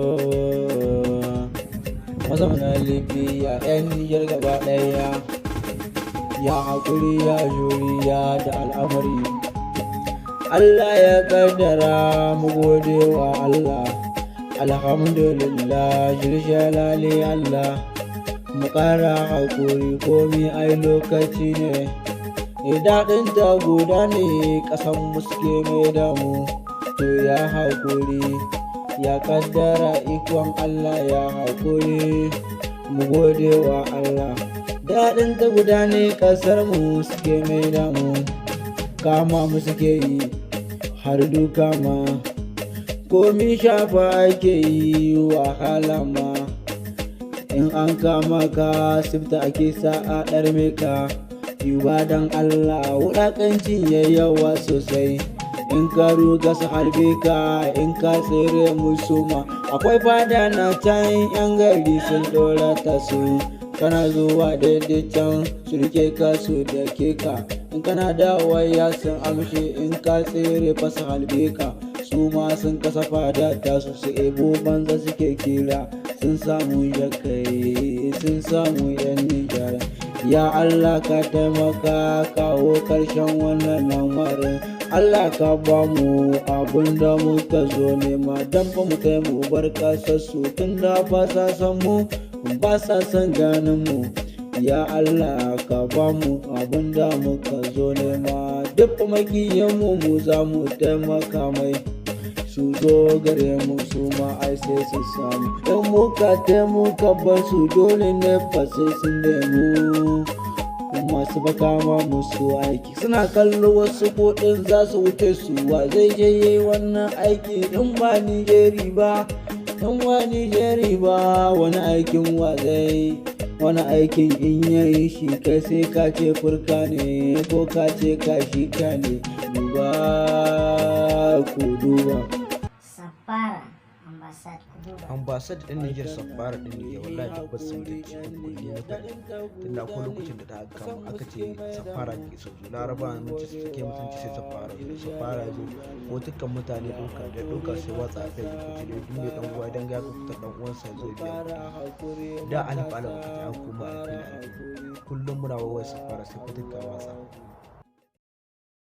Oh, mazauna Libya 'yan Nijar gaba ɗaya, ya haƙuri ya juriya da al'amari. Allah ya kaddara, mu gode wa Allah. Alhamdulillah, jalali Allah. Mu ƙara haƙuri, komi ai lokaci ne. Daɗin ta guda ne, ƙasan mu suke mai damu. To ya haƙuri, ya kaddara ikon Allah, ya haƙuri. Mu gode wa Allah. Daɗin ta guda ne, ƙasar mu suke mai damu. Kama mu suke yi har duka ma. Komi shafa ake yi, wahala ma. In an kama ka, sifta ake sa a ɗarme ka. Duba don Allah, wulaƙancin ya yawa sosai. In ka ruga su harbe ka, in ka tsere musu ma. Akwai fada na can, yan gari sun ɗora ta su. Kana zuwa daidai can su rike ka su da ka. In kana da waya sun amshe, in ka tsere fa su halbe ka. Su ma sun kasa fada ta su, su ebo banza suke kira. Sun samu jakai, sun samu yan Nijar. Ya Allah, ka taimaka, kawo karshen wannan lamarin. Allah ka ba mu abun da muka zo nema, dan ba mu kai mu bar kasar su, tun da ba sa san mu, ba sa son ganin mu. Ya Allah, ka ba mu abun da muka zo nema. Duk makiyan mu, mu za mu taimaka mai. Su zo gare mu, su ma ai sai su samu. In muka taimaka bar su, dole ne fa sai sun nemu masu baka ma musu aiki. Suna kallo wasu kuɗin za su wuce su, wa zai je yi wannan aiki in ba Nijeri ba? In ba Nijeri ba, wani aikin wa zai? Wani aikin in yayi shi, kai sai ka ce furka ne ko ka ce kashi ka ne. Duba, ku duba. Safara ambassade, ku duba. Ambassade ɗin Niger, Safara ɗin Niger, wallahi tabbas sun mutunci uku ne na faɗi. Tunda akwai lokacin da ta aka kama aka ce Safara ke so zo. Laraba mun ce su sake mutunci, sai Safara zo. Safara zo ko dukkan mutane ɗauka da ɗauka sai watsa a Facebook, ce duk mai ɗan uwa idan ya kuɓutar ɗan uwansa zo biya kuɗi. Da alif alif aka ce an koma alfin alfin. Kullum muna wawai Safara sai fitukka watsa.